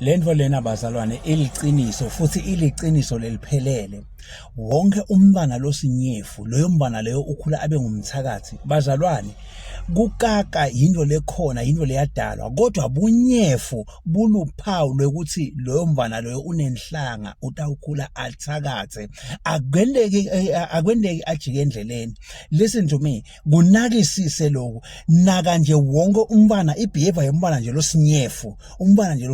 Lento lena bazalwane iliciniso futhi iliciniso leliphelele. Wonke umntwana losinyefu, loyo mntwana leyo ukhula abe ngumthakathi. Bazalwane, kukaka yinto lekhona, yinto leyadalwa, kodwa bunyefu buluphawu lwekuthi loyo mntwana loyo unenhlanga, utawukhula athakathe. Akwendeki eh, akwendeki ajike endleleni. Listen to me. Kunakisise lokhu. Naka nje wonke umntwana ibehavior yomntwana nje losinyefu. Umntwana nje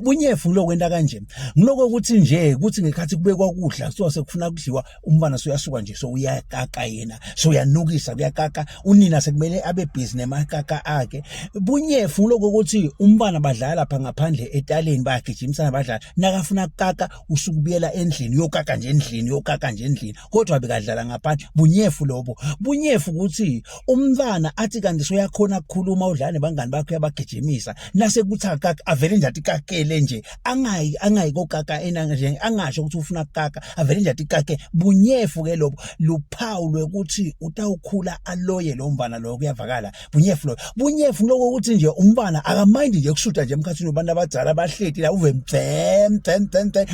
bunyefu lokwenta kanje. Ngiloko ukuthi nje kuthi ngekhathi kubekwa kudla kuthiwa sekufuna kudliwa umntwana suyasuka nje so uyakaka yena. So uyanukisa kuyakaka unina sekumele abe busy nemakaka akhe. Bunyefu ngiloko ukuthi umntwana badlala lapha ngaphandle etaleni bayagijimisana badlala. Nakafuna kukaka usukubuyela endlini uyokaka nje endlini uyokaka nje endlini. kodwa bekadlala ngaphandle bunyefu lobo bunyefu ukuthi umntwana athi kanti soyakhona ukukhuluma udlala nebangani bakhe uyabagijimisa nase kuthi akaka avele nje athi kakele nje angayi angayi kokaka ena nje angasho ukuthi ufuna kukaka avele nje athi kake bunyefu ke lobo luphawu lwekuthi utawukhula aloye lo mfana lo kuyavakala bunyefu lo bunyefu lokho ukuthi nje umfana akamind nje kushuta nje emkhathini wabantu abadala abahleti la uve mthe mthe mthe mthe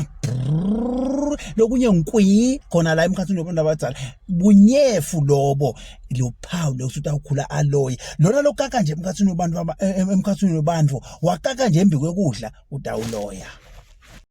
lokunye nkwi khona la emkhathini wabantu abadala bunyefu lobo luphawu lokuthi utawukhula aloye lona lokaka nje emkhathini wabantu emkhathini wabantu wakaka nje embi kwekudla utawuloya.